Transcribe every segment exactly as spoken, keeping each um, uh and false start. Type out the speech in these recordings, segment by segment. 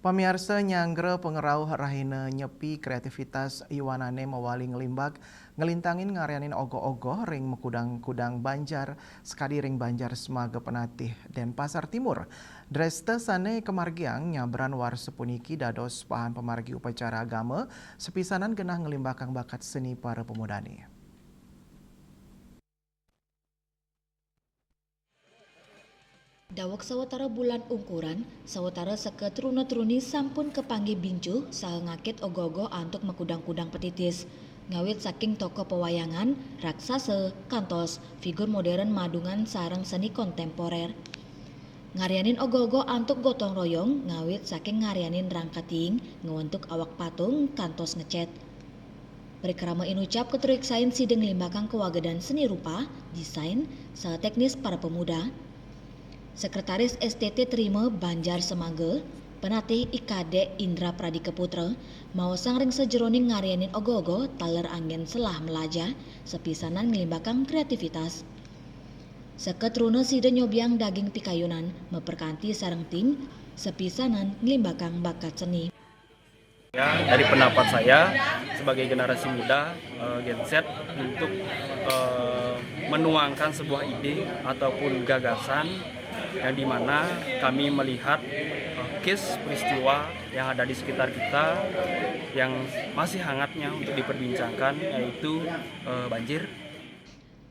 Pamiarsa, nyanggra pangrauh rahina Nyepi, kreativitas yuanane mawali nglimbak nglintangin ngaryanin ogoh-ogoh ring makudang-kudang banjar sakadi ring Banjar Semaga Penatih, Denpasar Timur. Dresta sane kamargiang nyabran warsa puniki dados bahan pamargi upacara agama, sapisanan genah nglimbakang bakat seni para pamudane. Daweg sawatara bulan ungkuran, sawatara sakatruna-truni sampun kapanggih bincuh saha ngakit ogoh-ogoh antuk makudang-kudang patitis. Ngawit saking tokoh pawayangan, raksasa, kantos figur modern madungan sareng seni kontemporer. Ngaryanin ogoh-ogoh antuk gotong royong, ngawit saking ngaryanin rangkatiing, ngwentuk awak patung, kantos ngecet. Parikrama inucap katruiksain sida nglimbakang kawagedan seni rupa, desain, saha teknis para pemuda. Sekretaris S T T Terima Banjar Semaga, Penatih I Kadek Indra Pradika Putra, maosang ring sajeroning ngaryanin ogoh-ogoh taler anggen selah melajah, sapisanan nglimbakang kreativitas. Sakatruna sida nyobiang daging pikayunan, maperkanti sareng tim, sapisanan nglimbakang bakat seni. Ya, dari pendapat saya sebagai generasi muda, eh, Gen Z, untuk, eh, menuangkan sebuah ide ataupun gagasan yang dimana kami melihat, eh, case peristiwa yang ada di sekitar kita yang masih hangatnya untuk diperbincangkan, yaitu, eh, banjir.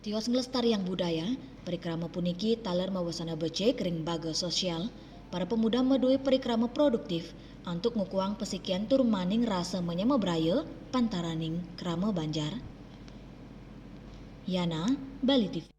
Tios nglestariang budaya, parikrama puniki taler mawasana becik ring baga sosial. Para pemuda madue parikrama produktif antuk ngukuhang pasikian tur maning rasa manyamabraya pantaraning krama banjar. Yana, Bali T V.